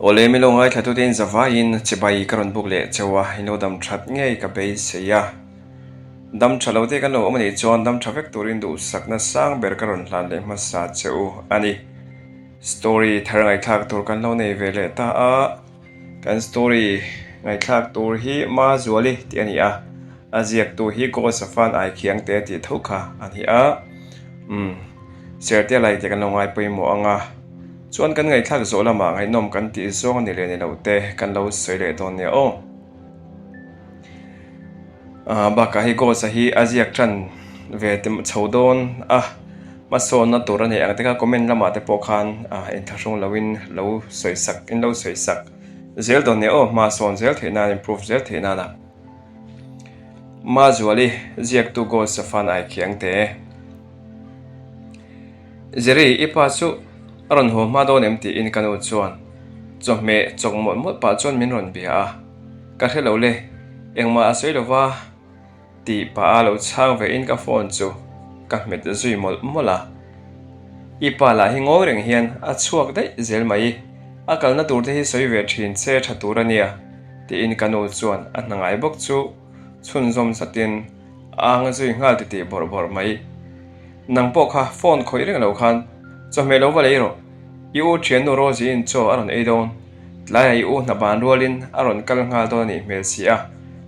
Awle milo ngaithlatute in zavaiin chibai ka rawn buk leh cheu a, in lo dam that ngei ka beisei a. Dam tha lo te kan lo awm anih chuan dam tha vek turin duhsakna sang ber ka rawn hlan leh hmasa che u a ni. Story thar ngaihthlak tur kan lo nei ve leh ta a. Kan story ngaihthlak tur hi Mazuali tih a ni a, a ziaktu hi Gosafan Aikhiang te tih tho kha a ni a, umm Serte lai te kan lo ngai pawimawh ang a, chuan kan ngaihthlak zawh lamah ngaihnawm kan tih zawng a ni leh ni lo te kan lo sawi leh dawn nia aw. Aaa bakah hi Ghost-a hi a ziak tan ve te chho dawn a, hmasawnna tur a nei ang te kha comment lamah te pawh khan aaa inthlahrung loin lo sawi sak in lo sawi sak zel dawn nia aw hmasawn zel theih nan improve zel theih nana. Mazuali ziaktu Ghost-a fan ai khiang te. Jerry, i pa chu a rawn haw hma dawn em tiin ka nu chuan chawhmeh chawk mawlh mawlh pah chuan min rawn bia a, ka hre lo le, engmah a sawi lova tih pah a lo chhang ve in ka phone chu ka hmet zui mawlh mawlh a. I pa lah hi ngawi reng hian a chhuak daih zel mai, a kalna tur te hi sawi ve thin che tha tur a nia tiin ka nu chuan a hna ngai bawk chu chhunzawm zatin a ang zui nghal titih bawrh bawrh mai. Nang pawh kha phone khawih reng lo khan chawhmeh lo va lei rawh. I u thiannu Rosie in chaw a rawn ei dawn. Tlaiah i u hna ban rualin a rawn kal nghal dawn a nih hmel si a,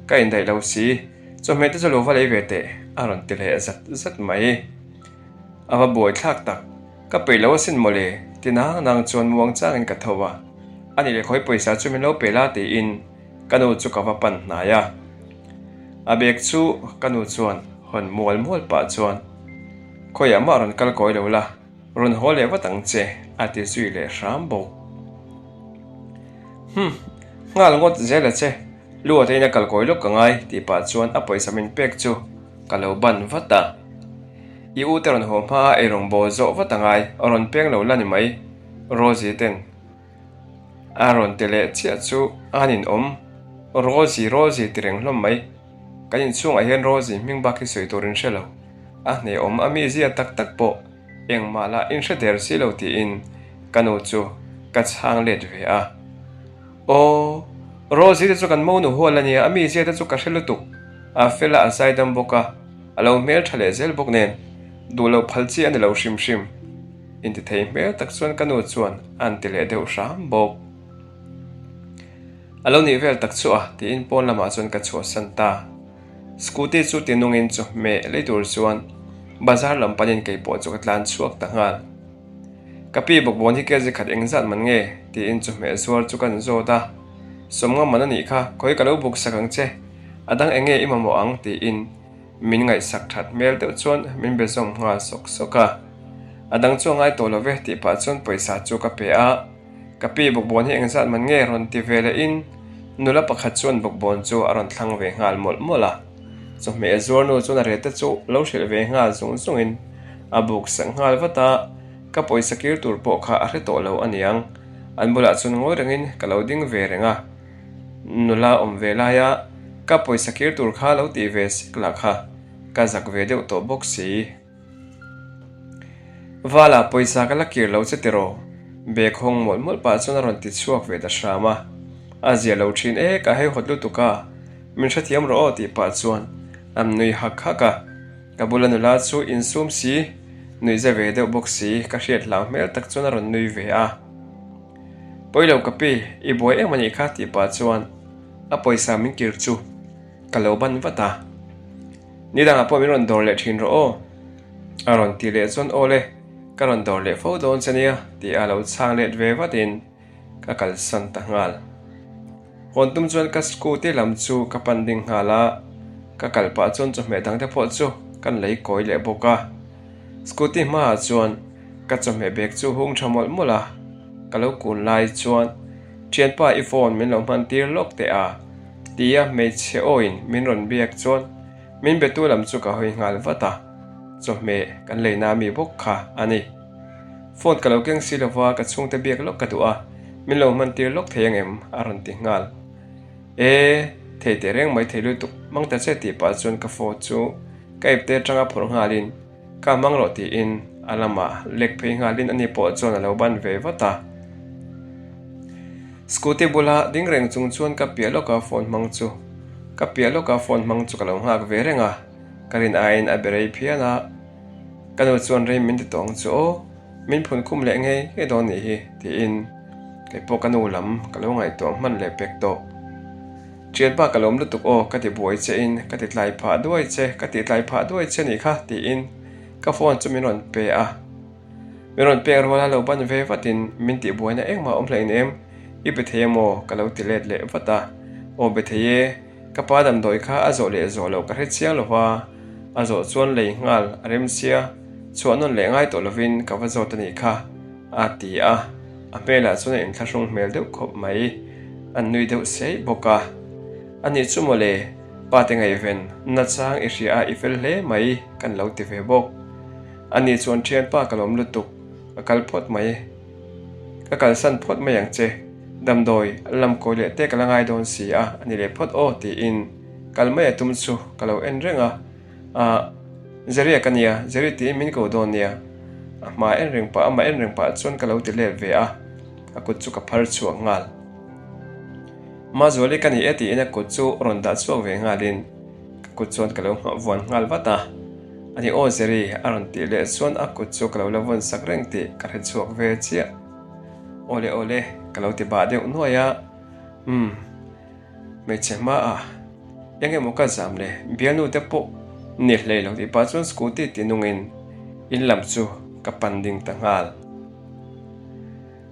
ka indaih lo si. Chawhmeh te chu lo va lei ve teh a rawn ti leh zat zat mai. A va buai thlak tak. Ka peih lo asin mawle ti nang nang chuan muang changin ka tho a. A nih leh khawi pawisa chu min lo pe la tiin ka nu chu ka va pan hnai a. A bag chu ka nu chuan hawn mual mual pah chuan, Khawiah mah rawn kal kawi lo la, rawn haw leh vat ang che, a ti zui leh hram bawk. Hum, nghal ngawt zel a che, lu a tein a kal kawi lawk ka ngai, tih pah chuan a pawisa min pek chu ka lo ban vat a. I u te rawn haw hma a eirawng bawl zawh vat a ngai, rawn peng lo la ni mai, Rosie ten A rawn ti leh chiah chu a han inawm Rosie Rosie ti reng hlawm mai. Kan inchhungah hian Rosie hming bak hi sawi tur in hre lo. A hnehawm a mizia tak tak pawh engmah lah in hre der si lo tiin ka nu chu ka chhang let ve a. Aw, Rosie te chu kan monu hual a nia, a mizia te chu ka hre lutuk. A fel a, a zaidam bawk a, a lo hmeltha leh zel bawk nen duh loh phal chi a ni lo hrim hrim. Intithei hmel tak chuan ka nu chuan a an ti leh deuh hram bawk. A lo nih vel tak chu a, tiin pawn lamah chuan ka chhuahsan ta. Scooty chu ti nungin chawhmeh lei tur chuan bazar lam panin keipawh chu ka tlan chhuak ta nghal. Ka pi bawkbawn hi kg khat engzat man nge? tiin chawhmeh zuar chu ka zawt a. Sawmnga man a nih kha, khawi ka lo buk sak ang che, a dang enge i mamawh ang? tiin Min ngaihsak that hmel deuh chuan min be zawm nghal sawk sawk a. A dang chu a ngai tawh lo ve tih pah chuan pawisa chu ka pe a. Ka pi bawkbawn hi engzat man nge rawn ti ve leh in nula pakhat chuan bawkbawn chu a rawn thlang ve nghal mawlh mawlh a. Chawhmeh zuar nu chuan a rete chu lo hrilh ve nghal zung zung in a buk sak nghal vat a. Ka pawisa kir tur pawh kha a hre tawh lo aniang. An bulah chuan ngawi rengin ka lo ding ve reng a. Nula awm ve laia ka pawisa kir tur kha lo tih ve sek lah kha ka zak ve deuh tawh bawk si. Vala pawisa ka la kir lo che tiraw? Bag hawng mawlh mawlh pah chuan a rawn ti chhuak ve ta hram a. A zia lo thin e, ka haihawt lutuk a, min hrethiam rawh aw tih pah chuan an nui hak hak a. Ka bula nula chu insum si, nuihza ve deuh bawk si, ka hriat hlau hmel tak chuan a rawn nui ve a. Pawilo ka pi, i buai em anih kha tih pah chuan a pawisa min kir chu ka lo ban vat a. Nidangah pawh min rawn dawr leh thin rawh aw. A rawn ti leh chuan aw le, ka rawn dawr leh fo dawn che nia tih a lo chhang let ve vatin ka kalsan ta nghal. Hawn tum chuan ka scooty lam chu ka pan ding nghal a, ka kal pah chuan chawhmeh dangte pawh chu kan lei kawi leh bawk a. Scooty hmaah chuan ka chawhmeh bag chu hung tha mawlh mawlh a, ka lo kun lai chuan Thianpa i phone min lo hman tir lawk teh a tia hmeichhe awiin min rawn biak chuan min betu lam chu ka hawi nghal vat a, chawhmeh kan leina mi bawk kha a ni. Phone ka lo keng si lova ka chhungte biak lawk ka duh a, min lo hman tir lawk thei angem? a rawn ti nghal. E, thei teh reng mai thei lutuk, hmang ta che tih pah chuan ka phone chu ka ipte atanga phawrh nghalin ka hmang rawh tiin a lamah lek phei nghalin ani pawh chuan a lo ban ve vat a. Scooty bula ding reng chung chuan ka piah lawka phone hmang chu ka piah lawka phone hmang chu ka lo nghak ve reng a, ka rin aiin a be rei phian a. Ka nu chuan rei min ti tawh ang chu aw, min phun khum leh ngei ngei dawn nih hi tiin kei pawh ka nu lam ka lo ngaihtuah hman leh pek tawh. Thianpa ka lawm lutuk aw ka ti buai che in ka ti tlai phah duai che ka ti tlai phah duai che nih kha tiin ka phone chu min rawn pe a. Min rawn pek rual a lo ban ve vatin min tih buaina engmah awm hlein em i be thei emaw ka lo ti let leh vat a. Aw be thei e, ka pa damdawi kha a zawh leh zawh loh ka hre chiang lo va, a zawh chuan lei nghal a rem sia, chhuah nawn leh ngai tawh lovin ka va zawt a nih kha a ti a, a hmelah chuan a inthlahrung hmel deuh khawp mai, an nui deuh sei bawk a. Anih chu mawle, pa te ngaihven nachang i hria a i fel hle mai kan lo ti ve bawk. Ani chuan thianpa ka lawm lutuk, ka kal phawt mai. Ka kalsan phawt mai ang che, damdawi lam kawi leh te ka la ngai dawn si a, a ni leh phawt aw tiin kal mai a tum chu ka lo en reng a. Ahh, Jerry-a ka nia, Jerry tiin min ko dawn nia. A hma en reng pah, amah en reng pah chuan ka lo ti let ve a, a kut chu ka phar chhuak nghal. Mazuali ka ni e tiin a kut chu rawn dah chhuak ve nghalin ka kut chuan ka lo vuan nghal vat a. Ani aw Jerry a rawn tih leh chuan a kut chu ka lo la vawn sak reng tih ka hre chhuak ve chiah. Awle awle ka lo ti bah deuh nuai a, umm hmeichhe hmaah eng emaw ka zam le bialnu te pawh ni hlei lo tih pah chuan scooty ti nungin in lam chu ka pan ding ta nghal.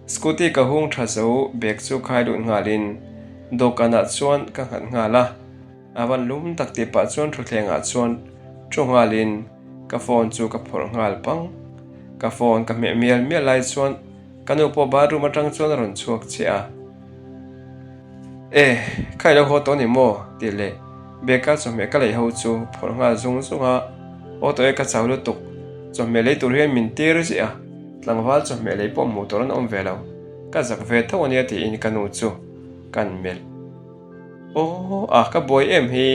Scooty ka hung tha zo bag chu khai lut nghalin dawhkanah chuan ka nghat nghal a. A van lum tak tih pah chuan thutthlengah chuan thu nghalin ka phone chu ka phawrh nghal pang. Ka phone ka hmeh mial mial lai chuan ka nu pawh bathroom atang chuan a rawn chhuak chiah a. E, kha i lo haw tawh ni maw? tih leh bag-a chawhmeh ka lei ho chu phawrh nghal zung zung a. Aw tawh e ka chau lutuk, chawhmeh lei tur hian min tir ziah a, tlangval chawhmeh lei pawh hmuh tur an awm ve lo, ka zak ve tho ania tiin ka nu chu kan melh. Aw a ka buai em hi,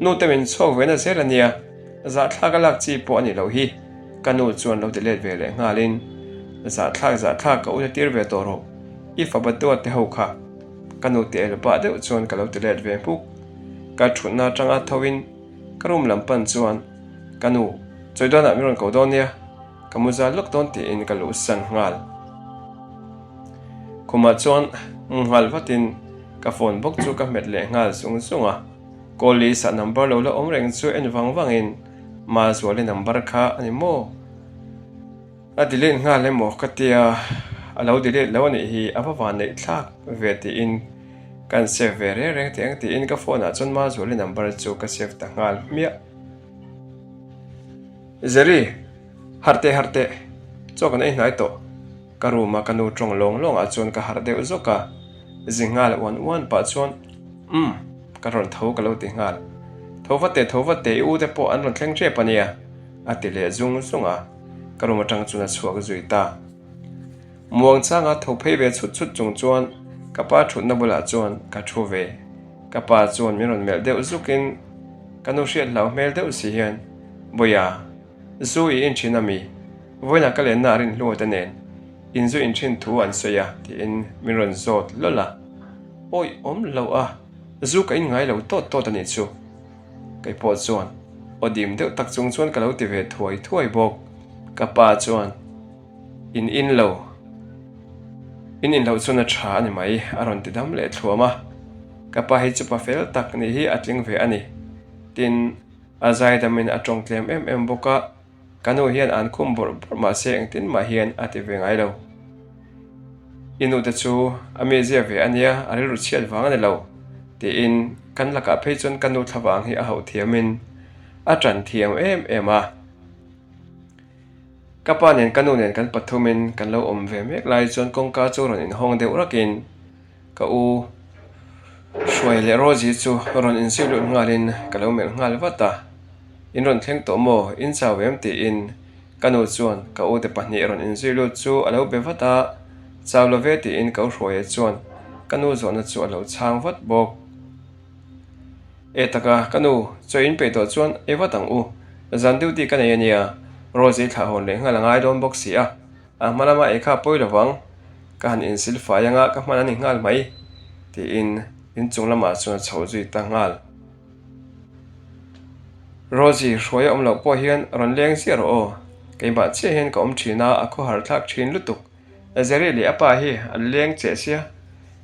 nu te min chhuak ve na zel a nia, zahthlak a lak chi pawh a ni loh hi, ka nu chuan lo ti let ve leh nghalin, zahthlak zahthlak ka ute tir ve tawh rawh, i fapa duat te ho kha, ka nu ti el pah deuh chuan ka lo ti let ve hmuk, ka thutna atanga tho in ka room lam pan chuan ka nu chawi dawnah min rawn ko dawn nia, Ka mu zal lawk dawn tiin ka luhsan nghal. Khumah chuan mu nghal vatin ka phone bawk chu ka hmet leh nghal zung zung a. Call list ah number lo la awm reng chu en vang vangin Mazuali number kha a ni maw? A delete nghal emaw ka tia, a lo delete lo a nih hi a va van neih thlak ve tiin ka han save ve reng reng teh ang tiin ka phone ah chuan Mazuali number chu ka save ta nghal hmiah. Jerry, Harh teh harh teh, chaw kan ei hnai tawh. Ka room a ka nu tawng lawng lawng ah chuan ka harh deuh zawk a, zi nghal uan uan pah chuan umm ka rawn tho ka lo ti nghal. Tho vat teh tho vat teh i u te pawh an rawn thleng tep a nia a ti leh zung zung a, ka room atang chuan a chhuak zui ta. Muang changa tho phei ve chhut chhut chung chuan ka pa thutna bulah chuan ka thu ve. Ka pa chuan min rawn melh deuh zukin ka nu hriat hlau hmel deuh si hian, Bawiha, zu i inthin a mi? Vawiinah ka lenna a rinhlu te nen in zu inthin thu an sawi a tiin min rawn zawt lawlh a. Awi awm lo a, zu ka in ngai lo tawt tawt a nih chu. Kei pawh chuan aw dim deuh tak chung chuan ka lo ti ve thuai thuai bawk. Ka pa chuan. In in lo. In in loh chuan a tha a ni mai, a rawn ti dam leh thluam a. Ka pa hi chu pa fel tak nih hi a tling ve a ni. Tin, a zaidamin a tawng tlem em em bawk a, ka nu hian an khum bawrh bawrh mah se engtin mah hian a ti ve ngai lo. I nu te chu a mizia ve a nia, a rilru chhiat vang a ni lo, tiin kan lakah phei chuan ka nu thlavang hi a hauh thiamin a tan thiam em em a. Ka pa nen ka nu nen kan pathumin kan lo awm ve mek lai chuan kawngka chu rawn inhawng deuh rakin ka u Hruai leh Rosie chu rawn inzir lut nghalin ka lo melh nghal vat a, In rawn thleng tawh maw? In chau em? tiin ka nu chuan ka u te pahnih rawn inzir lut chu a lo be vat a, Chau lo ve tiin ka u Hruaia chuan ka nu zawhna chu a lo chhang vat bawk. E taka, ka nu, chaw in peih tawh chuan ei vat ang u. Zan duty ka nei a nia, Rose-i thlah hawn leh nghal a ngai dawn bawk si a, a hma lama ei kha pawi lo vang. Ka han insil fai anga ka hman a ni nghal mai, tiin inchung lamah chuan a chho zui ta nghal. Rosie, hruai a awm loh pawh hian rawn leng ziah rawh aw. Keimah chiah hian ka awm thin a, a khawhar thlak thin lutuk. Jerry leh a pa hi an leng che sia,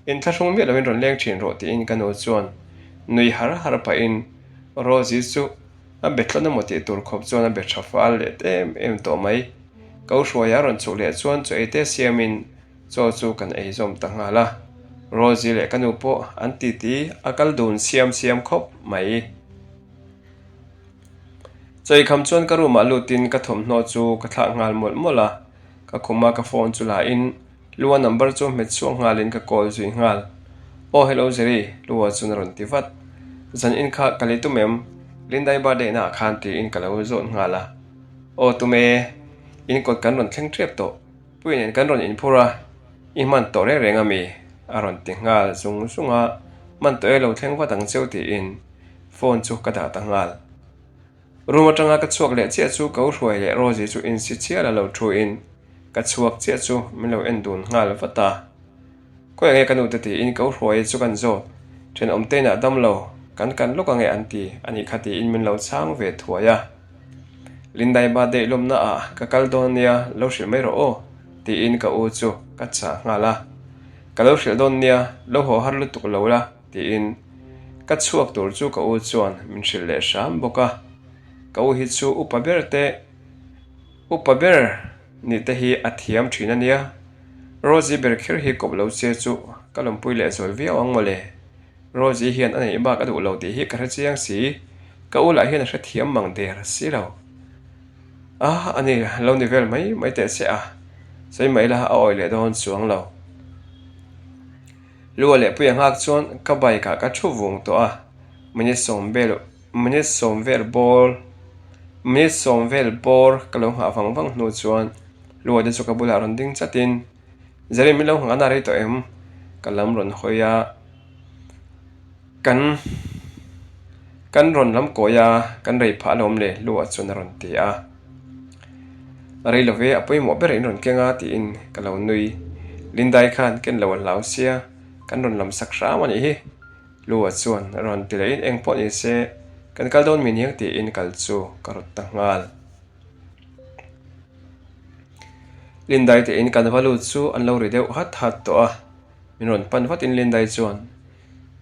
inthlahrung miah loin rawn leng thin rawh tiin ka nu chuan nui har har pahin Rosie chu a be tlawn emaw tih tur khawp chuan a be tha fal leh em em tawh mai. Ko hruaia a rawn chhuk leh chuan chaw ei te siamin chaw chu kan ei zawm ta nghal a, Rosie leh ka nu pawh an titi a kal dun siam siam khawp mai. Chaw eikham chuan ka room ah lutin ka thawmhnaw chu ka thlak nghal mawlh mawlh a, Ka khuma ka phone chu la in Lua number chu hmet chhuak nghal in ka call zui nghal. Aw hello Jerry, Lua chuan a rawn ti vat. Zan in kha ka lei tum em? Lindai birthday na ah khan tiin ka lo zawt nghal a. Aw tum e, in kawt kan rawn thleng tep tawh. Pui nen kan rawn inphur a, i hman tawh reng reng ami? A rawn ti nghal zung zung a, hman tawh e lo thleng vat ang cheu tiin phone chu ka dah ta nghal. Room atanga ka chhuak leh chiah chu ka u hruai leh Rosie chu insi chial a lo thu in ka chhuak chiah chu min lo en dun nghal vat a. Khawi ange ka nute tiin ka u hruai chu kan zawt, thenawm te inah dam lo, kan kan lawk ange an ti a nih kha tiin min lo chhang ve thuai a. Lindai birthday lawmna ah ka kal dawn nia lo hrilh mai rawh aw tiin ka u chu ka chah nghal a. Ka lo hrilh dawn nia lo haw har lutuk lo la. Tiin ka chhuak tur chu ka u chuan min hrilh leh hram bawk a, ka u hi chu upa ber te upa ber nih te hi a thiam thin a nia, Rosie ber kher hi kawp lo che chu ka lawmpui leh zawl viau ang mawle, Rosie hian a neih bak a duh lo tih hi ka hre chiang si, ka u lah hian a hrethiam mang der si lo. A a ni lo ni vel mai mai teh che a, sawi mai la a awi leh dawn chuang lo. Lua leh Puia nghak chuan ka bike ah ka thu vung tawh a, minute sawm vel minute sawm vel bawr minute sawm vel bawr ka lo nghah vang vang hnu chuan Lua te chu ka bulah rawn ding chat in Zari min lo nghah na rei tawh em? Ka lam rawn hawi a, kan kan rawn lam kawi a, kan rei phah alawm le Lua chuan a rawn ti a. Rei lo ve, a pawimawh ber in rawn keng a tiin ka lo nui. Lindai khan ken lo a hlau sia, kan rawn lam sak hram a nih hi. Lua chuan a rawn ti leh in eng pawh ni se, kan kal dawn mi niang tiin kal chu ka rawt ta nghal. Lindai te in kan va lut chu an lo ri deuh hat hat tawh a, min rawn pan vat in Lindai chuan,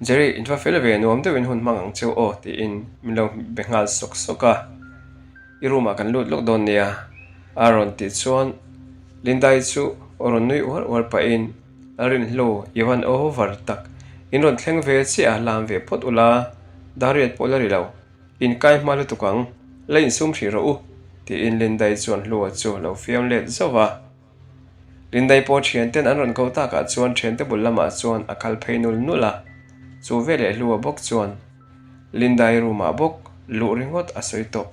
Jerry, in va fel ve, nuam deuhin hun hmang ang cheu aw tiin min lo be nghal sawk sawk a. I room ah kan lut lawk dawn nia a rawn tih chuan Lindai chu rawn nui uar uar pahin a rinhlu i van over tak in rawn thleng ve chiah a lam ve phawt ula Dariat pawh la ri lo in kai hma lutuk ang la insum hrih rawh u tiin Lindai chuan hlua chu lo fiam let zauh a. Lindai pawh thianten an rawn ko takah chuan thiante bul lamah chuan a kal phei nul nul a, chu veleh hlua bawk chuan Lindai room ah bawk luh ringawt a sawi tawh.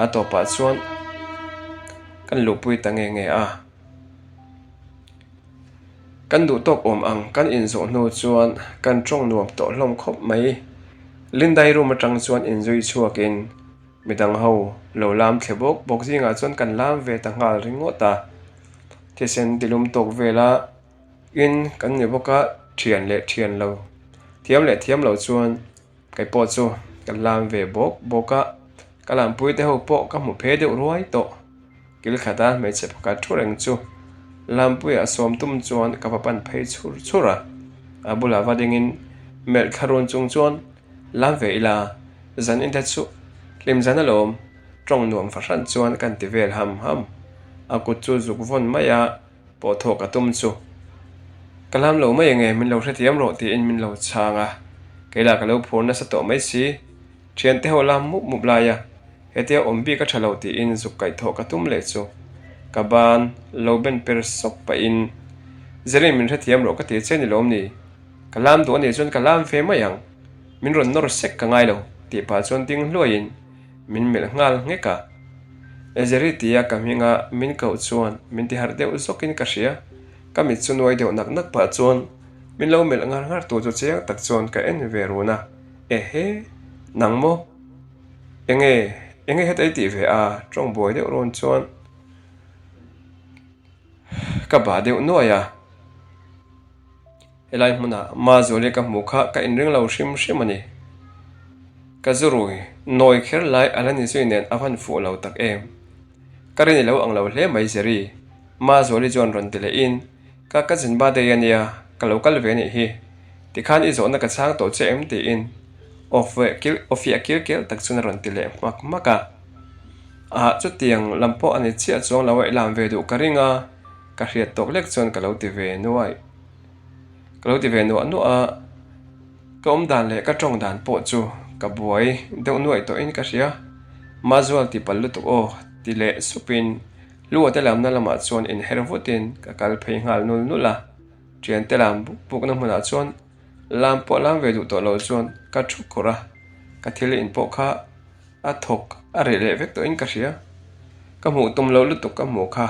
A tawpah chuan kan luhpui ta nge nge a. Kan duh tawk awm ang kan inzawh hnu chuan kan tawng nuam tawh hlawm khawp mai. Lindai room atang chuan inzui chhuakin midang ho lo lam thle bawk bawk zingah chuan kan lam ve ta nghal ringawt a. Thisen tilum tawk vela In kan ni bawk a, thian leh thian lo, thiam leh thiam lo chuan kei pawh chu ka lam ve bawk bawk a, ka lampui te ho pawh ka hmu phe deuh ruai tawh. Kil khata hmeichhe pakhat thu reng chu lampuiah sawm tum chuan ka va pan phei chhur chhur a, a bulah va dingin melh thla run chung chuan lam ve ila, zan in te chu hlim zan alawm, tawng nuam fahran chuan kan ti vel ham ham, a kut chu zuk vawn mai a. Pawh thawk a tum chu. Ka lam lo mai ange, min lo hrethiam rawh tiin min lo chhang a. Kei lah ka lo phur nasa tawh mai si. Thiante ho lam mup mup lai a, hetia awm bik a tha lo tiin zuk kaih thawh ka tum leh chu. Ka ban lo ben per sawk pahin, Zerin min hrethiam rawh ka ti che ni lawm ni? Ka lam duh a nih chuan ka lam ve mai ang. Min rawn nawr sek ka ngai lo tih pah chuan ding hluaiin min melh nghal nghek a. Ezeri tia ka hminga min koh chuan min ti harh deuh zawkin ka hria. Ka mit chu nuai deuh nak nak pah chuan min lo melh ngar ngar tu chu chiang tak chuan ka en ve run a, Ehe, nang maw? Enge, enge heta i tih ve a? Tawng buai deuh rawn chuan ka bah deuh nuai a. Helai hmunah Mazuali ka hmuh kha ka inring lo hrim hrim a ni. Ka zu rui nawi kher lai a la ni zui nen a van fuh lo tak em. Ka rin i lo ang lo hle mai Jerry, Mazuali chuan rawn ti lehin, Ka cousin birthday a nia, ka lo kal ve a nih hi. Tikhan i zawhna ka chhang tawh che em tiin aw fiah kil kel tak chuan a rawn ti leh hmak hmak a. Ah chutiang lam pawh a ni chiah chuang lo a i lam ve duh ka ring a, ka hriat tawk lek chuan ka lo ti ve nuaih. Ka lo ti ve nuah nuah a, ka awm dan leh ka tawng dan pawh chu ka buai deuh nuaih tawhin ka hria. Mazual ti pal lutuk aw ti leh supin Lua te lamna lamah chuan inher vutin ka kal phei nghal nul nul a, thiante lam buk bukna hmunah chuan lam pawh lam ve duh tawh lo chuan ka thu khur a, ka thil in pawh kha a thawk a reh leh vek tawhin ka hria. Ka hmuh tum loh lutuk ka hmuh kha.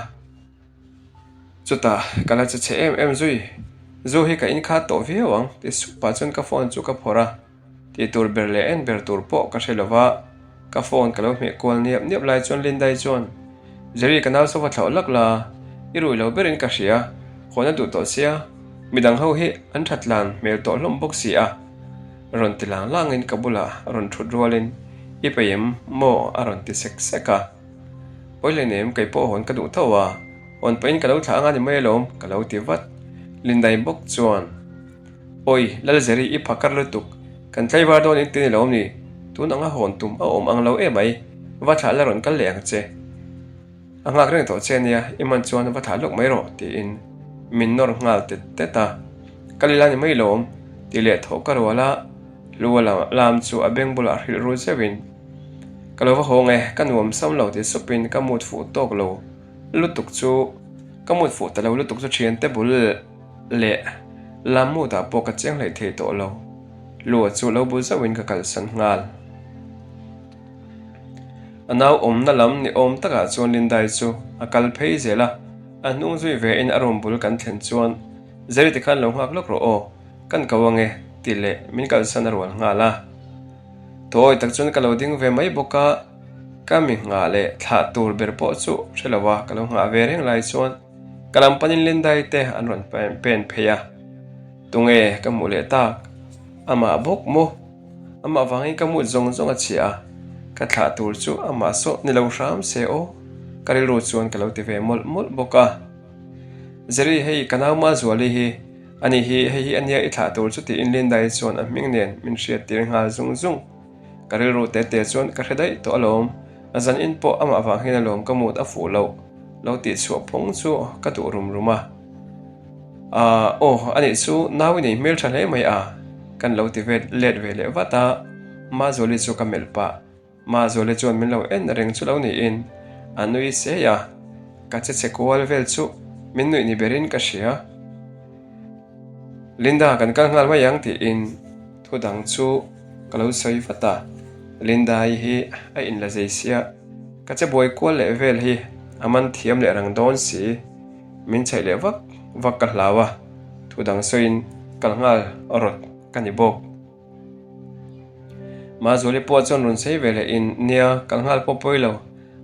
Chutah ka la che chhe em em zui, zu hi ka inkhat tawh viau ang ti sup pah chuan ka phone chu ka phawrh a, tih tur ber leh en ber tur pawh ka hre lo va, ka phone ka lo hmeh kual niap niap lai chuan Lindai chuan, Jerry ka nau sofa thlauh lak la, i rui lo berin ka hria, hawn a duh tawh sia, midang ho hi an that tlan hmel tawh hlawm bawk si a, rawn ti lang langin ka bulah rawn thut rualin, I peih em maw? a rawn ti sek sek a. Pawi hle nem, kei pawh hawn ka duh tho a, hawn pahin ka lo thlah anga ni mai alawm, ka lo ti vat. Lindai bawk chuan, Awi, Lalzeri i phakar lutuk, kan tlaivar dawn in ti ni lo ni, tun anga hawn tum a awm ang lo em mai, va thlah la rawn kal leh ang che. A nghak reng tawh che ania, i man chuan va thlah lawk mai rawh, tiin min nawr nghal tet tet a. Kal ila ni mai lawm, ti leh thawh ka rual a, Lua lam chu a beng bulah hrilh ru zeuhin, Ka lo va hawng e, ka nuam sam lo ti supin ka mut fuh tawk lo lutuk chu, ka mut fuh ta lo lutuk chu thiante bul leh lam mutah pawh ka chiang hleih thei tawh lo. Lua chu lo bul zauhin ka kalsan nghal. A nau awmna lam ni awm takah chuan Lindai chu a kal phei zel a, a hnung zui vein a room bul kan thlen chuan, Zeri tikhan lo nghak lawk rawh aw, Kan ko ange tih leh min kalsan a rual nghal a. Tawi tak chuan ka lo ding ve mai bawk a, ka mi nghah leh thlah tur ber pawh chu hre lo a, ka lo nghah ve reng lai chuan ka lam panin Lindai te an rawn pen phei a. Tunge ka hmuh leh tak? Amah bawk maw? Amah vangin ka mut zawng zawng a chhia a, ka thlah tur chu amah sawh ni lo hram se aw, ka rilru chuan ka lo ti ve mawlh mawlh bawk a. Jerry hei ka nau Mazuali hi Ani hi hei hi ania i thlah tur chu tiin Lindai chuan a hming nen min hriat tir nghal zung zung. Ka rilru te te chuan ka hre daih tawh alawm, a zan in pawh amah vang hian alawm ka mut a fuh loh lo tih chhuah phawng chu ka duh rum rum a. Aah aw anih chu nau i nei hmel tha hle mai a kan lo ti vet let ve leh vat a, Mazuali chu ka melh pah. Mazuali chuan min lo en reng chu lo niin a nui sei a, ka che chhe kual vel chu min nuih ni berin ka hria. Linda kan kal nghal mai ang tiin thu dang chu ka lo sawi vat a, Linda-i hi a inla zei sia, ka che buai kual leh vel hi a man thiam leh rang dawn si, min chhaih leh vak vak ka hlau a, thu dang sawiin kal nghal rawt ka ni bawk. Mazuali pawh chuan rawn sei ve leh in, Nia, kal nghal pawh pawi lo.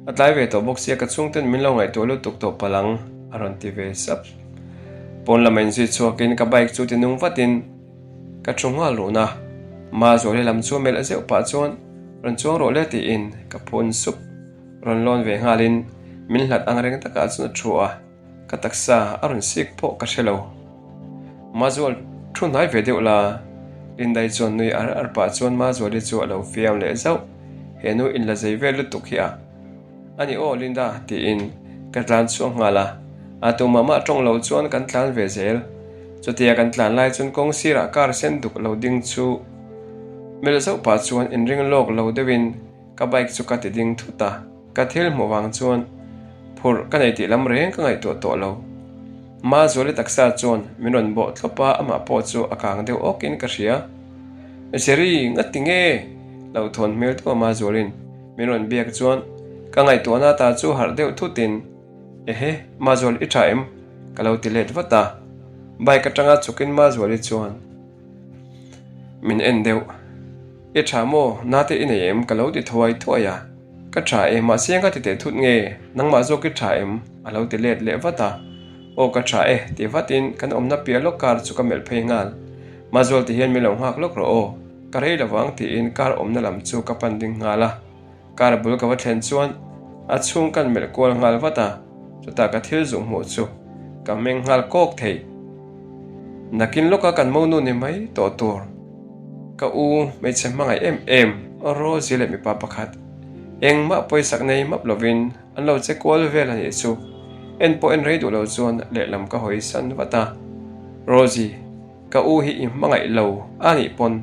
A tlai ve tawh bawk sia ka chhungten min lo ngaihtuah lutuk tawh palh ang, a rawn ti ve sap. Pawn lama inzui chhuakin ka bike chu ti nung vatin ka thu nghal run a. Mazuali lam chu melh zeuh pah chuan rawn chuang rawh le tiin ka phun sup. Rawn lawn ve nghalin min hlat ang reng takah chuan a thu a. Ka taksa a rawn sik pawh ka hre lo. Mazual thu hnai ve deuh la, Lindai chuan nui ar ar pah chuan Mazuali chu a lo fiam leh zauh. He nu inla zei vel lutuk hi a. Ani aw Linda tiin ka tlan chhuak nghal a, a tumah mah tawng lo chuan kan tlan ve zel. Chutia kan tlan lai chuan kawng sirah car sen duk lo ding chu melh zauh pah chuan inring lawk lo deuhin Ka bike chu ka ti ding thut a, ka thil hmuh vang chuan phurh ka nei tih lam reng ka ngaihtuah tawh lo. Mazuali taksa chuan min rawn bawh thlawp a, amah pawh chu a kang deuh awkin ka hria. Jerry, nga ti nge? Lo thawn hmel deuh a Mazualin min rawn biak chuan ka ngaihtuahna ta chu harh deuh thutin, Ehe, Mazual i tha em? Ka lo ti let vat a. Bike atanga chhukin Mazuali chuan min en deuh. I tha maw? Nate i nei em? Ka lo ti thuai thuai a. Ka tha e, mahse ka ti teh thut nge? Nangmah zawk i tha em? A lo ti let leh vat a. Aw ka tha e, ti vatin kan awmna piah lawk car chu ka melh phei nghal. Mazual ti hian min lo nghak lawk rawh aw, ka rei lovang tiin car awmna lam chu ka pan ding nghal a. Car bul ka va thlen chuan a chhung kan melh kual nghal vat a, chutah ka thil zuk hmuh chu ka meng nghal kawk thei. Nakin lawka kan monu ni mai tawh tur. Ka u hmeichhe hmangaih em em Rosie leh mipa pakhat engmah pawisak nei map lovin an lo che kual vel a nih chu. En pawh en rei duh lo chuan lehlam ka hawi san vat a. Rosie. Ka u hi i hmangaih lo a nih pawn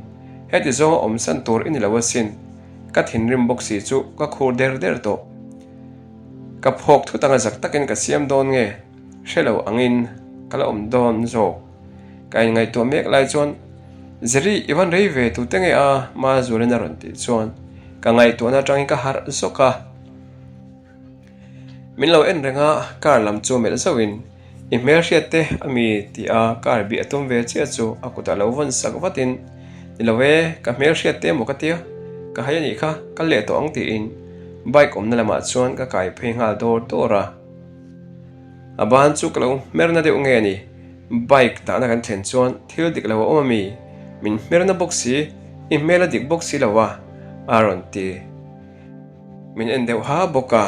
heti zawnga awm san tur i ni lo asin, ka thinrim bawk si chu ka khur der der tawh. Ka phawk thut anga zak takin ka siam dawn nge hre lo angin ka la awm dawn zawk. Ka inngaihtuah mek lai chuan Zeri i van rei ve tute nge a Mazualin a rawn tih chuan ka ngaihtuahna atangin ka harh zawk a. Min lo en reng a, car lam chu melh zauhin, I hmelhriat te a mi tih a car bih a tum ve chiah chu a kutah lo vawn sak vatin, Ni lo e, ka hmelhriat te emaw ka tia, ka hai a nih kha, kal leh tawh ang tiin bike awmna lamah chuan ka kai phei nghal dawr dawr a. A ban chu ka lo hmerna deuh nge a ni, bike dahna kan thlen chuan thil dik lo a awm a mi, min hmerna bawk si, i hmel a dik bawk si lo a, a rawn ti. Min en deuh ha bawk a,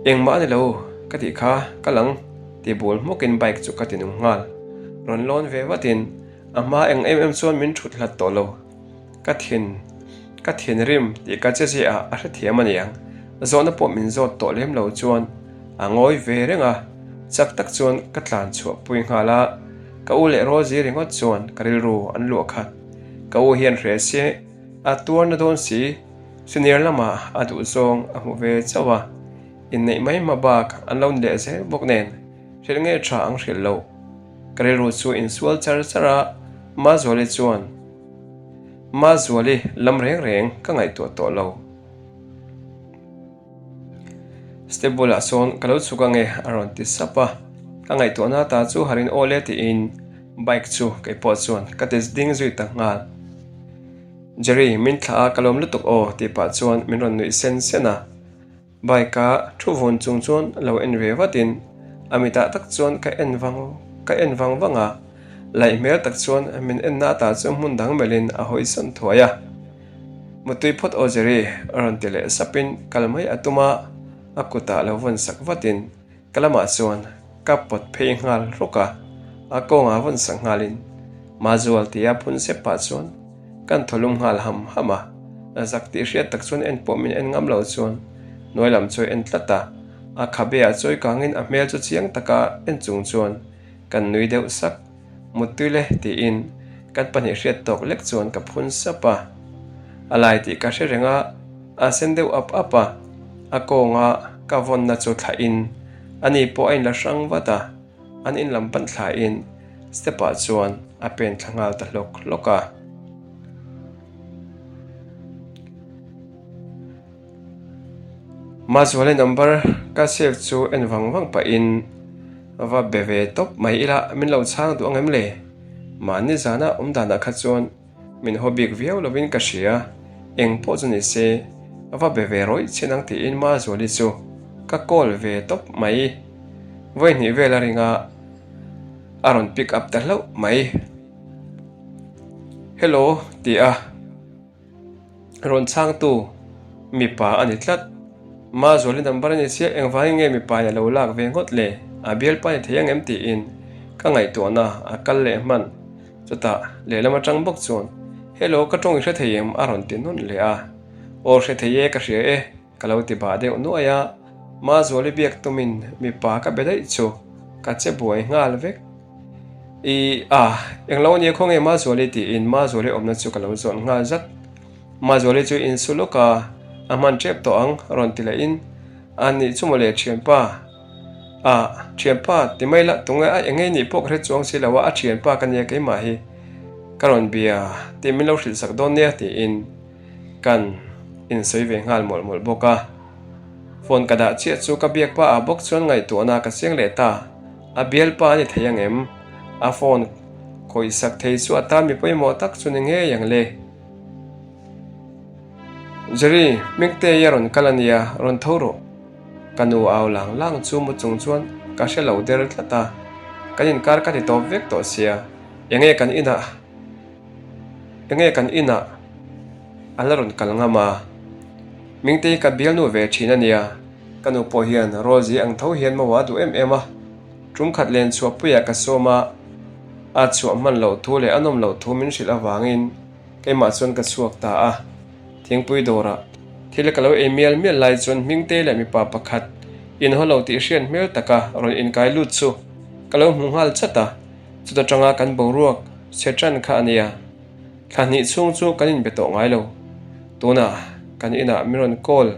engmah a ni lo ka tih kha ka lang ti bul hmawkin bike chu ka ti nung nghal. Rawn lawn ve vatin a hma eng em em chuan min thut hlat tawh lo. Ka thin ka thinrim tih ka che ziah a hrethiam a niang. Zawhna pawh min zawt tawh lem lo chuan a ngawi ve reng a, chak tak chuan ka tlan chhuah pui nghal a, ka u leh Rosie ringawt chuan ka rilru an luah khat. Ka u hian hre se a tuarna dawn si. Senior lamah a duh zawng a hmu ve chauh a, inneih mai hma bak an lo ni leh zel bawk nen hrilh nge tha ang hrilh loh. Ka rilru chu insual char char a, Mazuali chuan Mazuali lam reng reng ka ngaihtuah tawh lo. Step bulah sawn ka lo chhuk ange a rawn ti sap a, ka ngaihtuahna ta chu harin aw le tiin bike chu keipawh chuan ka ti ding zui ta nghal. Jerry, min thlah a, ka lawm lutuk aw tih pah chuan min rawn nuih sen sen a. Bike a thu vun chung chuan lo en ve vatin a mitah tak chuan ka en vang ka en vang vang a, laih hmel tak chuan min en na ta chu hmun dang melhin a hawi sawn thuai a. Mutui phawt aw Jerry, a rawn ti leh sapin kal mai a tum a, a kutah lo vawn sak vatin Ka lamah chuan ka pawt phei nghal rawk a, a kawngah vawn sak nghalin Mazual tia phun sep pah chuan kan thaw lum nghal ham ham a, zak tih hriat tak chuan en pawh min en ngam lo chuan hnuai lam chu a en tlat a, a khabe ah chawi kangin a hmel chu chiang taka en chung chuan kan nui deuh sak. Muttui le tiin kan pahnih hriat tawk lek chuan ka phun sap a, a lai tih ka hre reng a, a sen deuh ap ap a, a kawnga ka vawnna chu thlahin ani pawh a inla hrang vat a, an in lam pan thlain step ah chuan a pen thla nghal ta hlawk hlawk a. Mazuali number ka save chu en vang vang pahin va be ve tawp mai ila min lo chhang duh ang em le? Mahni zana awm danah kha chuan min haw bik viau lovin ka hria, eng pawh chu ni se va be ve rawih chin ang tiin Mazuali chu ka call ve tawp mai. Vawi hnih vel a ring a, a rawn pick up ta hlauh mai. Hello ti a. Rawn chhangtu mipa a ni tlat. Mazuali number a ni sia, engvangin nge mipa in a lo lak ve ngawt le? A bialpa ni thei ang em tiin ka ngaihtuahna a kal leh hman. Chutah lehlam atang bawk chuan, Hello, ka tawng i hre thei em? a rawn ti nawn leh a. Aw hre thei e, ka hria e, ka lo ti bah deuh nuai a. Mazuali biak tumin mipa ka be daih chu ka che buai nghal vek. I a, englo ania khaw nge Mazuali tiin Mazuali awmna chu ka lo zawn nghal zat. Mazuali chu insu lawk a, a hman tep tawh ang rawn ti lehin, A nih chu mawle thianpa, a, thianpa ti mai lah tunge a eng nge nih pawh ka hre chuang si lo a, a thianpa ka nia keimah hi ka rawn bia tih min lo hrilh sak dawn nia tiin kan insawi ve nghal mawlh mawlh bawk a. Phone ka dah chiah chu ka biak pa ah bawk chuan ngaihtuahna ka chiang leh ta. A bialpa a ni thei ang em? A phone khawih sak thei chu a tan mi pawimawh tak chu ni ngei ang le. Jerry, Hmingtei a rawn kal a nia, rawn tho rawh. Ka nu au lang lang chu mu chung chuan ka hre lo der tlat a. Kan inkar ka ti tawp vek tawh sia, enge kan inah enge kan inah a la rawn kal ngam a? Mingtei ka bialnu ve thin a nia, ka nu pawh hian Rosie ang tho hian maw a duh em em a. Tum khat len chhuahpuiah ka sawm a, a chhuah hman loh thu leh a nawm loh thu min hrilh avangin keimah chuan ka chhuak ta a. Thingpui dawrah thil ka lo ei mial mial lai chuan Hmingte leh mipa pakhat inhaw lo tih hriat hmel taka rawn inkai lut chu ka lo hmu nghal chat a, chuta tanga kan boruak chhe tan kha a nia. Thla hnih chhung chu kan inbe tawh ngai lo. Tunah kan inah min rawn call,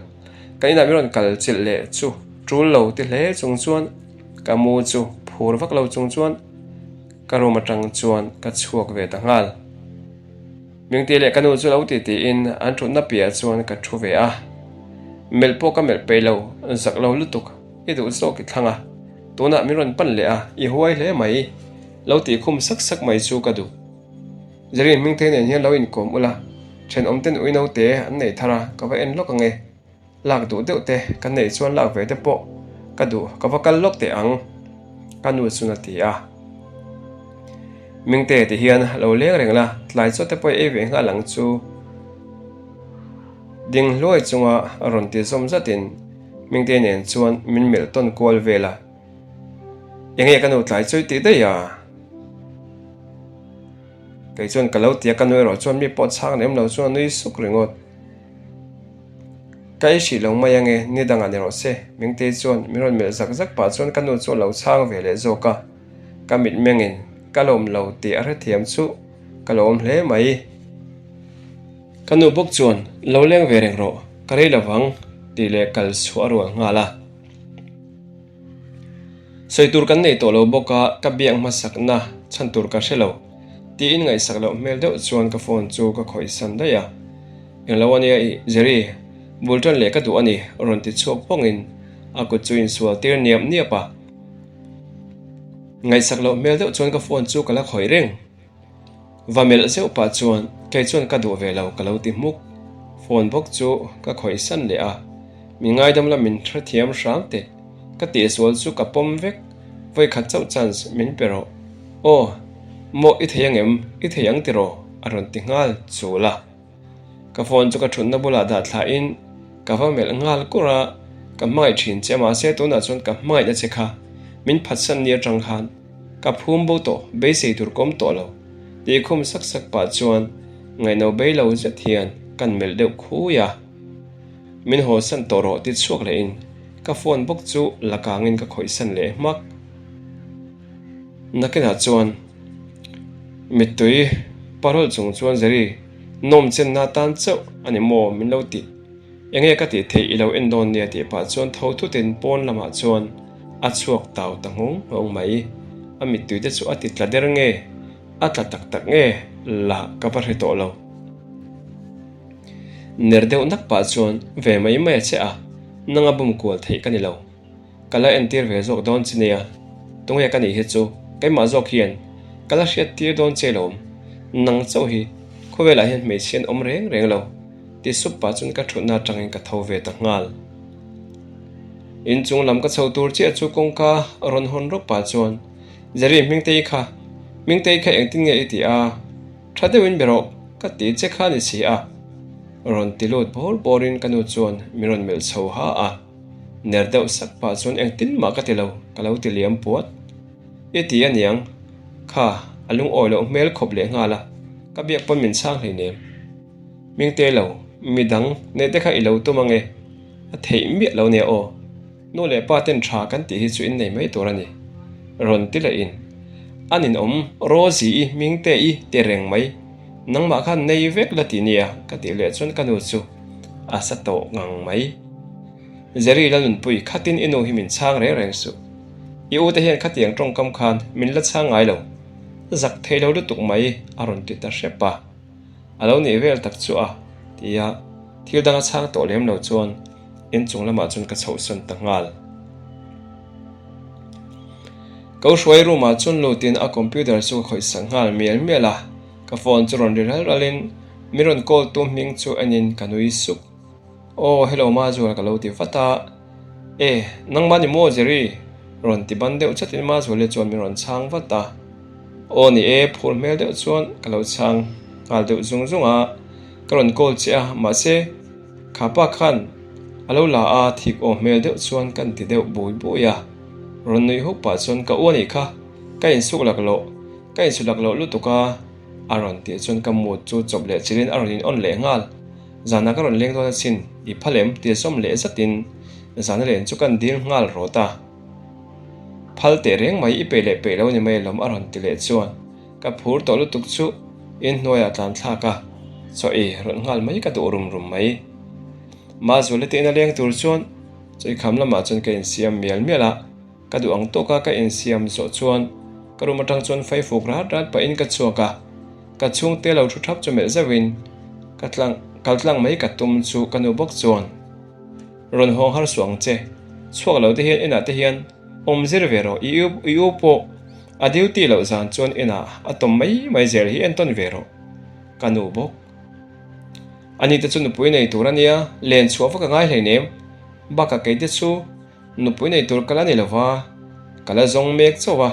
kan inah min rawn kal chilh leh chu tul lo ti hle chung chuan ka mu chu phur vak lo chung chuan ka room atang chuan ka chhuak ve ta nghal. Mingti leh ka nu chu lo ti tiin an thutna piahah chuan ka thu ve a. Melh pawh ka melh peih lo, zak lo lutuk, i duh zawk i thlang a, tunah min rawn pan leh a, i huai hle mai, lo tih khum sak sak mai chu ka duh. Jerin Hmingtei nen hian lo inkawm ula, thenawm ten ui naute an nei thar a, ka va en lawk ange. Lak duh deuh te ka neih chuan lak ve te pawh ka duh, ka va kal lawk teh ang, ka nu chuan a ti a. Mingte ti hian lo leng reng la, tlai chaw te pawh i ei ve nghal ang chu. Ding hluai chunga rawn ti zawm zatin Mingte nen chuan min melh tawn kual vel a. Enge ka nu tlai chaw i tih daih a? Kei chuan ka lo ti a, ka nu erawh chuan mi pawh chhang lem lo chuan a nui suk ringawt. Ka ei hrih lo mai ange, ni dangah ni rawh se. Mingtei chuan min rawn melh zak zak pah chuan ka nu chu a lo chhang ve leh zawk a, ka mitmengin ka lawm lo tih a hrethiam chu ka lawm hle mai. Ka nu bawk chuan lo leng ve reng rawh, ka rei lo vang tih leh kal chhuah a rual nghal a. Sawi tur kan nei tawh lo bawk a, ka biak hmasakna chhan tur ka hre lo tiin ngaihsak loh hmel deuh chuan ka phone chu ka khawihsan daih a. Englo a nia i Jerry, bul tan leh ka duh a ni, rawn ti chhuak pawngin a kut chu insual tir niap niap a. Ngaihsak loh hmel deuh chuan ka phone chu ka la khawih reng. Va melh zeuh pah chuan kei chuan ka duh ve lo ka lo ti hmuk. Phone bawk chu ka khawih san leh a, min ngaidam la min hrethiam hram teh, ka tihsual chu ka pawm vek, vawikhat chauh chance min pe rawh. Aw, mawh i thei angem, i thei ang tiraw? a rawn ti nghal chul a. Ka phone chu ka thutna bulah dah thlahin ka va melh nghal kur a, ka hmangaih thin che mahse tunah chuan ka hmangaihna che kha min phatsan ni atang khan ka phum bo tawh beisei tur ka awm tawh lo tih khum sak sak pah chuan ngaihno bei lo zet hian kan melh deuh khui a. Min hawsan tawh rawh ti chhuak lehin ka phone bawk chu la kangin ka khawihsan leh hmak. Nakinah chuan mittui parol chung chuan Jerry nawm chenna atan chauh a ni maw min lo tih? Enge ka tih theih i lo en dawn nia tih pah chuan tho thutin pawn lamah chuan a chhuak tau ta nghawng nghawng mai. A mittui te chu a ti tla der nge a tla tak tak nge lah ka va hre tawh lo. Ner deuh nak pah chuan ve mai mai a che a, nanga bum kual theih ka ni lo. Ka la entir ve zawk dawn che nia, tunge ka nih hi chu keimah zawk hian ka la hriat tir dawn che lawm, nang chauh hi khawvelah hian hmeichhia an awm reng reng lo ti sup pah chuan ka thutna atangin ka tho ve ta nghal. Inchung lam ka chho tur chiah chu kawngka rawn hawn rawk pah chuan Jerry Hmingtei kha, Hmingtei kha engtin nge i tih a? Tha deuhin be rawh ka ti che kha ni si a rawn ti lut bawr bawrin ka nu chuan min rawn melh chho ha a. Ner deuh sak pah chuan engtin mah ka ti lo, ka lo ti liam puat. I ti a niang, kha a lungawi loh hmel khawp leh nghal a, ka biak pawn min chhang hleinem. Mingte lo, midang neih te kha i lo tum ange, a theih miah lo nia aw. Nu leh pa ten tha kan tih hi chu innei mai tur a ni. Rawn ti leh in, a ninawm Rosie-i Mingte-i ti reng mai, nangmah khan nei vek la ti nia ka tih leh chuan ka nu chu a sa tawh ngang mai. Jerry Lalnunpui khatin i nu hi min chhang reng reng suh. I u te hian khatiang tawngkam khan min la chhang ngai lo. Zak thei lo lutuk mai a rawn ti ta hrep a. A lo nih vel tak chu a ti a, thil dang a chhang tawh lem lo chuan inchung lamah chuan ka chhohsawn ta nghal. Ko hruai room ah chuan lutin a computer chu ka khawihsak nghal mial mial a, ka phone chu rawn ri ral ralin min rawn call tu hming chu enin ka nui suk. Aw hello Mazual ka lo ti vat a, E, nangmah ni maw Jerry? Rawn ti ban deuh chatin Mazuali chuan min rawn chhang vat a. Aw ni e, phur hmel deuh chuan ka lo chhang nghal deuh zung zung a, ka rawn call che a, mahse kha pa khan a lo la a thik aw hmel deuh chuan kan ti deuh bui bui a. Rawn nuih huk pah chuan ka u a nih kha, ka insuk lak loh, ka insu lak loh lutuk a, a rawn tih chuan ka mood chu chawp leh chilhin a rawn in on leh nghal. Zana ka rawn leng dawn asin, i phal em? Ti zawm leh zatin zana len chu kan dil nghal rawt a. Phal teh reng mai, i peih leh peih lo ni mai alawm a rawn ti leh chuan ka phur tawh lutuk chu inhnuaiah tlan thlak a, chaw ei rawn nghal mai ka duh rum rum mai. Mazuala te ina leng tur chuan chawikham lamah chuan ka insiam mial mial a, ka duh ang tawka ka insiam zawh chuan ka room atang chuan faifuk rat rat pahin ka chhuak a. Ka chhungte lo thu thap chu melh zauhin ka tlang kal tlang mai ka tum chu ka nu bawk chuan rawn hawng har suh ang che, chhuak lo te hian inah te hian awm zir ve rawh, i u i u pawh a duty loh zan chuan inah a tawm mai mai zel hi entawn ve rawh ka nu bawk. Ani te chu nupui nei tur a nia, len chhuah vak a ngai hleinem, bakah kei te chu Nupui nei tur ka la ni lova, ka la zawng mek chauh a,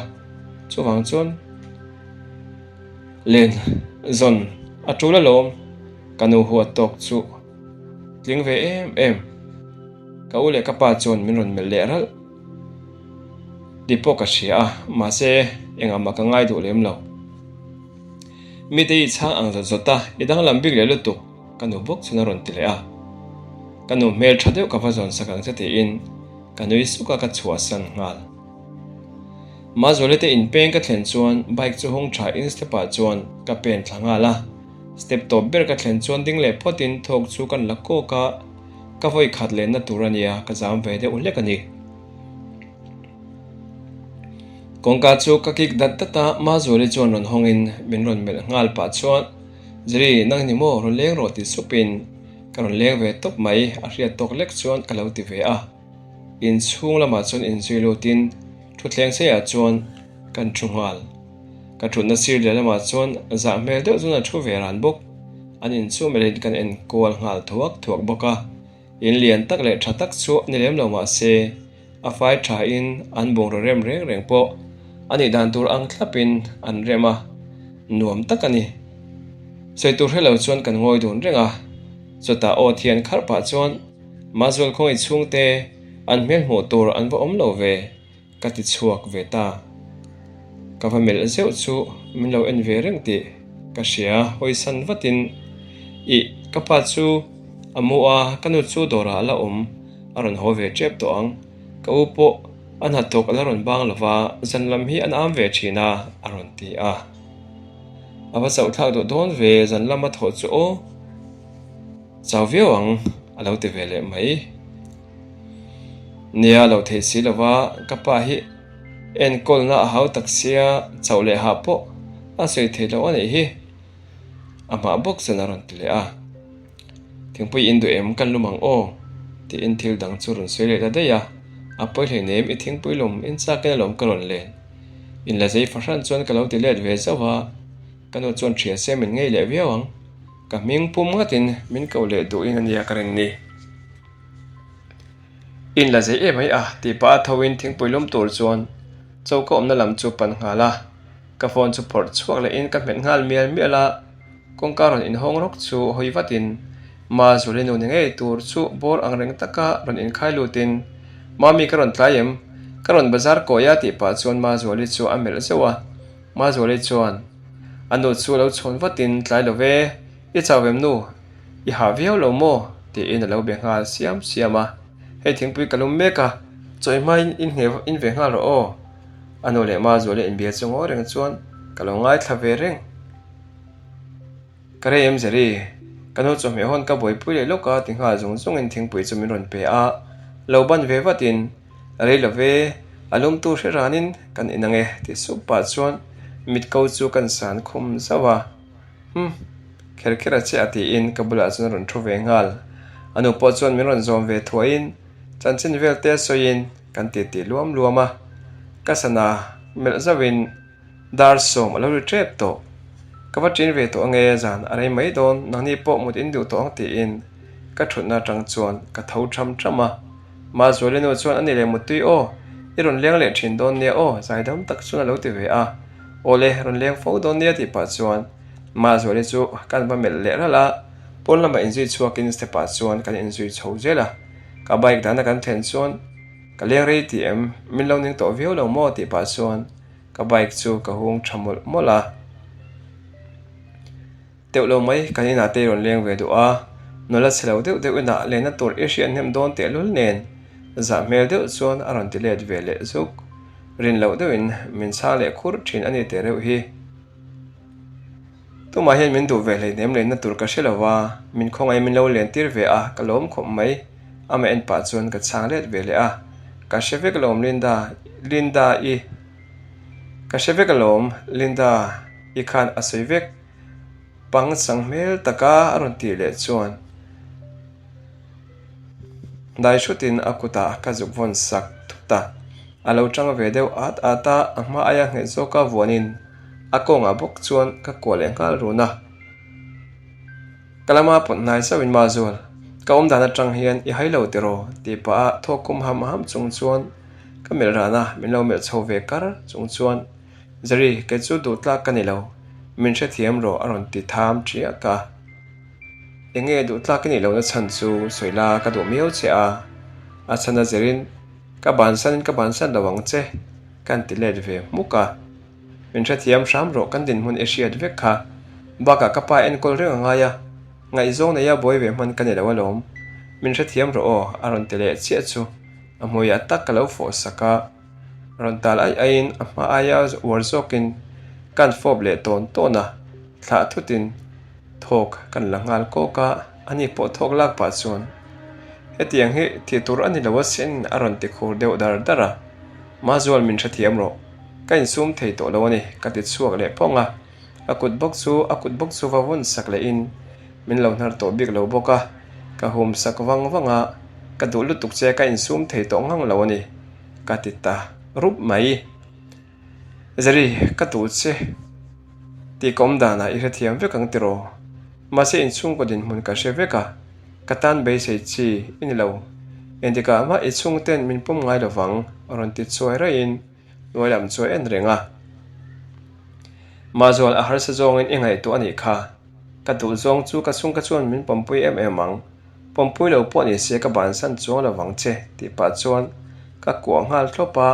chuvang chuan len zawn a tul alawm, ka nu huat tawk chu tling ve em em. Ka u leh ka pa chuan min rawn melh leh ralh tih pawh ka hria a, mahse engah mah ka ngai duh lem lo. Mite i chhang ang zawt zawt a, i danglam bik leh lutuk. Ka nu bawk chuan a rawn ti leh a, ka nu hmel tha deuh ka va zawn sak ang che tiin ka nui suk a ka chhuahsan nghal. Mazuali te inpeng ka thlen chuan bike chu hung tha in step ah chuan ka pen thla nghal a, step tawp ber ka thlen chuan ding leh phawt in thawk chu kan la kawk a, ka vawi khat lenna tur a nia ka zam ve deuh hlek a ni. Kawngka chu ka kik dat dat a, Mazuali chuan rawn hawng in min rawn melh nghal pah chuan Ziri, nang ni maw rawn leng rawh ti supin ka rawn leng ve tawp mai, a hriat tawk lek chuan ka lo ti ve a. Inchhung lamah chuan inzui lutin thutthleng seiah chuan kan thu nghal. Ka thutna sir leh lamah chuan zah hmel deuh chuan a thu ve ran bawk. An inchhung melhin kan enkual nghal thuak thuak bawk a. In lian tak leh tha tak chu ni lem lo mah se, a fai thain an bungraw rem reng reng pawh a nih dan tur ang thlapin an rem a, nuam tak a ni. Sawi tur hre lo chuan kan ngawi dun reng a, chutah aw thian kharh pah chuan Mazual khawngaih chhungte an hmel hmuh tur an va awm lo ve. Ka ti chhuak ve ta. Ka va melh zeuh chu min lo en ve reng tih ka hria, hawisan vatin Ih, ka pa chu a mu a, ka nu chu dawrah a la awm, a rawn haw ve tep tawh ang. Ka u pawh a hnathawk a la rawn bang lo va, zan lam hi an am ve thin a, a rawn ti a. A va chauhthlak duh dawn ve, zan lama thawh chu aw, chau viau ang, a lo ti ve leh mai. Nia lo theih si lova ka pa hi enkawlna a hau tak sia chauh leh hah pawh a sawi theih loh a nih hi a hmah bawk chuan a rawn ti leh a. Thingpui in duh em kan lum ang aw tiin thil dang chu rawn sawi leh ta daih a, a pawi hleinem i thingpui lum in chakin alawm ka rawn len in la zei fahran chuan ka lo ti let ve zauh a, ka nu chuan thian se min ngei leh viau ang ka hming pum ngatin min ko leh duhin a nia ka rin ni. In la zei em mai a tih pah a tho in thingpui lum tur chuan choka awmna lam chu pan nghal a, ka phone chu phawrh chhuak leh in ka hmet nghal mial mial a, kawngka rawn inhawng rawk chu hawi vat in Ma Zuli nu ni ngei tur chu bawr ang reng taka rawn inkhai lut in Mami ka rawn tlai em? Ka rawn bazar kawi a tih pah chuan Ma Zuali chu a melh zeuh a, Ma Zuali chuan a nu chu lo chhawn vat in Tlai lo ve, i chau em nu? I hah viau lo maw? tiin a lo be nghal siam siam a, Hei thingpui ka lum mek a, chawi hmain in hne in ve nghal rawh aw. A nu leh ma zual leh inbia chu ngawi reng chuan ka lo ngaithla ve reng. Ka rei em Zeri, ka nu chawhmeh hawn ka buaipui leh lawk a ti nghal zung zungin thingpui chu min rawn pe a, lo ban ve vatin rei lo ve, a lumtu hre ranin kan in ang e ti sup pah chuan mitko chu kan san khum zauh a. Umm, kher kher a che a tiin ka bulah chuan a rawn thu ve nghal. A nu pawh chuan min rawn zawm ve thuaiin chanchin vel te sawiin kan ti tih luam luam a. Ka sana melh zauhin dar sawm a lo ri tep tawh. Ka va ṭin ve tawh ange zan a rei mai dawn nangni pawh mut in duh tawh ang tiin ka ṭhutna aṭang chuan ka tho ṭham ṭham a. Mazuali nu chuan a ni leh muttui aw. I rawn leng leh thin dawn nia aw, zaidam tak chuan a lo ti ve a. Awle, rawn leng fo dawn nia tih pah chuan Mazuali chu kan va melh leh ralh a, pawn lamah inzui chhuakin step ah chuan kan inzui chho zel a. Ka bike dahna kan thlen chuan ka leng rei tih em, min lo ning tawh viau lo maw tih pah chuan ka bike chu ka hung tha mawlh mawlh a. Teuh lo mai, kan inah te i rawn leng ve duh a, nula chhe lo deuh deuh inah lenna tur i hriat hnem dawn tehlul nen zah hmel deuh chuan a rawn ti let ve leh zuk. Rin loh deuhin min chhang leh khur thin a ni teh reuh hi. Tumah hian min duh ve hleihnem lenna tur ka hre lo va, min khawngaih min lo len tir ve a, ka lawm khawp mai. Amah en pah chuan ka chhang let ve leh a, Ka hre vek alawm Linda, Linda i. Ka hre vek alawm Linda i khan a sawi vek. Pangchang hmel taka a rawn tih leh chuan dai hrutin a kutah ka zuk vawn sak thut a, a lo tang ve deuh at at a, a hma aia nghet zawka vuanin a kawngah bawk chuan ka kuah leh nghal run a. Ka lama pawt hnai zauhin Mazual, ka awm dan atang hian i hai lo tiraw? tih pah a thawk kum ham ham chung chuan ka melh ran a, min lo melh chho ve kar chung chuan Zari, kei chu duh tlak ka ni lo, min hrethiam rawh a rawn ti tham ṭiak a. Enge duh tlak i nih lohna chhan chu sawi la ka duh miau che a, a chhan a zirin ka bansanin ka bansan lo ang che kan ti let ve hmuk a. Min hrethiam hram rawh kan dinhmun i hriat vek kha, bakah ka pa enkawl reng a ngai a, ngaihzawng neia buai ve hman ka ni lo alawm, min hrethiam rawh aw a rawn ti leh chiah chu a hmuiah tak ka lo fawh sak a. Rawn tal aih aihin a hma aia uar zawkin kan fawp leh tawn tawn a, thlah thutin thawk kan la nghal kawk a, ani pawh thawk lak pah chuan hetiang hi thih tur a ni lo asin a rawn ti khur deuh dar dar a, Mazual min hrethiam rawh, ka insum thei tawh lo a ni ka ti chhuak leh phawng a, a kut bawk chu a kut bawk chu va vawn sak lehin min lo hnar tawh bik lo bawk a, ka hum sak vang vang a, ka duh lutuk che ka insum thei tawh ngang lo a ni. Ka ti ta rup mai. Zari, ka duh che tih ka awm danah i hrethiam vek ang tiraw? Mahse inchhungkaw dinhmun ka hre vek a, ka tan beisei chi i ni lo. Engtikah mah i chhungten min pawm ngai lovang rawn ti chuai raihin hnuai lam chu a en reng a. Mahzual a harsa zawngin i ngaihtuah a nih kha. Ka duh zawng chu ka chhungka chuan min pawmpui em em ang. Pawmpui lo pawh ni se ka bansan chuang lo vang che tih pah chuan ka kuah nghal thlawp a,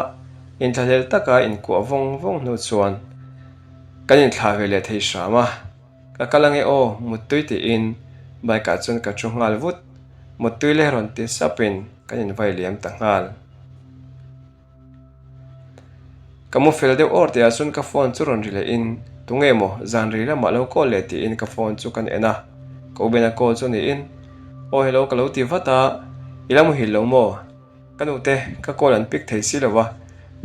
inthlahlel taka inkuah vawng vawng hnu chuan kan inthlah ve leh thei hram a, ka kal ange aw muttui tiin bike ah chuan ka thu nghal vut, muttui leh rawn ti sapin kan invai liam ta nghal. Ka mu fel deuh awr tihah chuan ka phone chu rawn ri leh in, tunge maw zan ri lamah lo call leh tiin ka phone chu kan en a, ka u bena call chu niin, Aw hello ka lo ti vat a, i la muhil lo maw? Ka nute ka call an pick thei si lo va,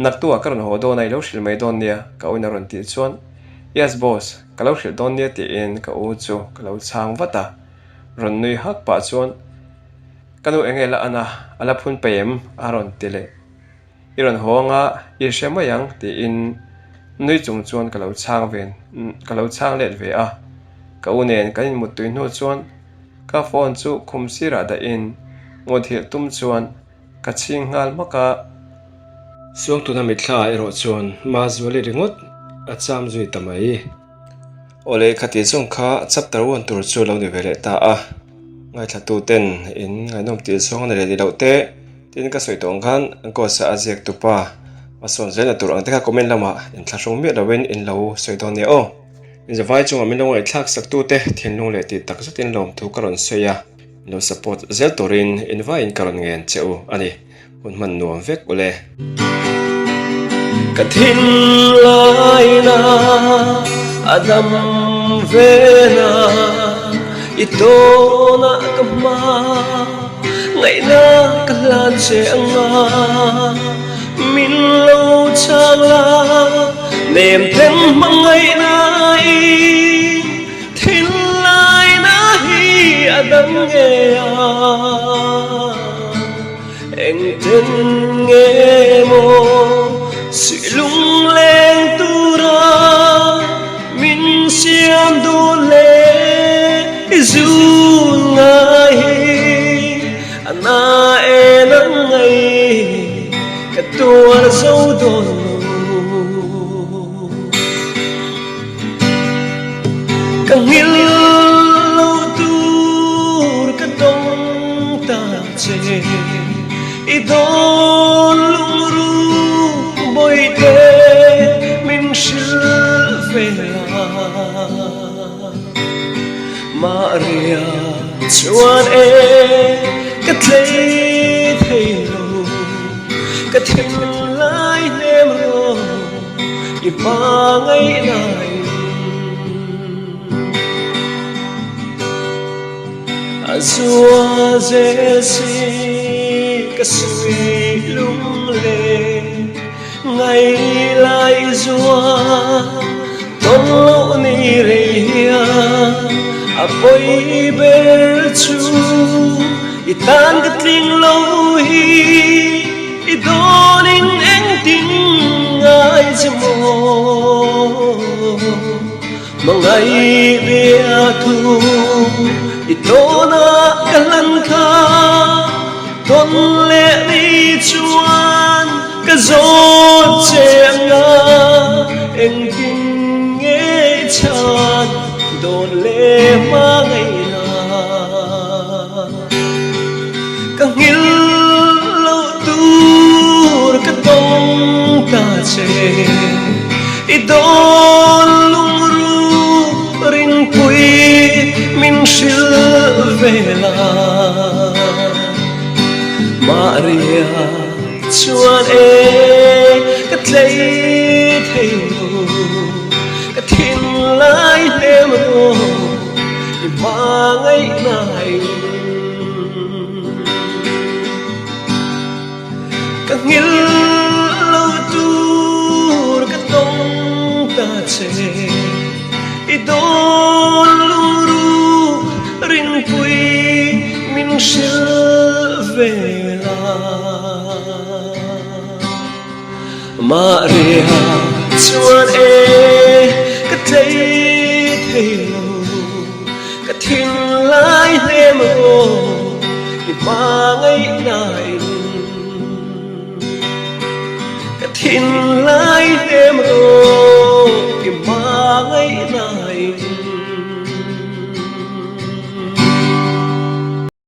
naktuah ka rawn haw dawn a i lo hrilh mai dawn nia ka u in a rawn tih chuan, Yes boss, ka lo hrilh dawn nia tiin ka u chu ka lo chhang vat a, rawn nui hak pah chuan ka nu enge la an a, a la phun peih em? a rawn ti leh. I rawn haw anga i hre mai ang tiin nui chung chuan ka lo chhang ve ka lo chhang let ve a, ka u nen kan inmuttui hnu chuan ka phone chu khum sirah dahin muthilh tum chuan ka chhing nghal hmak a. Suangtuna mitthla erawh chuan Mazuali ringawt a cham zui ta mai. Awle khati zawng kha chapter one tur chu lo ni ve leh ta a, ngaithla ten in ngaihnawm tih zawng a ni leh ni loh te. Tin ka sawi tawh ang khan Ghost a ziak tupa a sawn zelna tur ang te kha comment lamah inthlahrung miah lovin in lo sawi dawn nia aw. Inzavai chungah min lo ngaihthlak sak tute thinlung leh tih tak zetin lawmthu ka rawn sawi a, min lo support zel turin invaiin ka rawn ngen che u a ni. Hun hman nuam vek ule. Ka thinlaina a dam vena i tawnah ka hma ngaihna ka hlan che anga min lo chang la nem then hmangaihna i thinlaina hi a dam ngei a. Engten nge maw suih lungleng tura min siam dun le i zun ngai hi a na en ang ngai ka tuar. nghil lo tur ka tawng ta che i dawn lungru bawihte min hrilh ve la. Maria chuan e ka tlei thei lo ka thinlai hnem rawh i hma ngaihnain a zua zel si ka suih lung leh Ngailai zua tawn loh ni rei hian a pawi ber chu i tan ka tling lo hi i dawnin engtin ngai che maw Hmangaih bia thu i tawnah ka hlan kha tawn leh ni chuan Ka zawt che anga engtin nge i chhan dawn leh hma ngaihna? Ka nghil loh tur ka tawng ta che, i dawn lungru rinpui min hrilh ve la. Maria. Chuan e ka tlei thei lo, ka thinlai hnem rawh i hma ngaihnain. Ka nghil lo tur ka tawng ta che, i dawn lungru rinpui min hrilh ve la. Maria chuan e ka tlei thei lo, ka thinlai hnem aw i hma ngaihnain. Ka thinlai hnem aw i hma ngaihnain.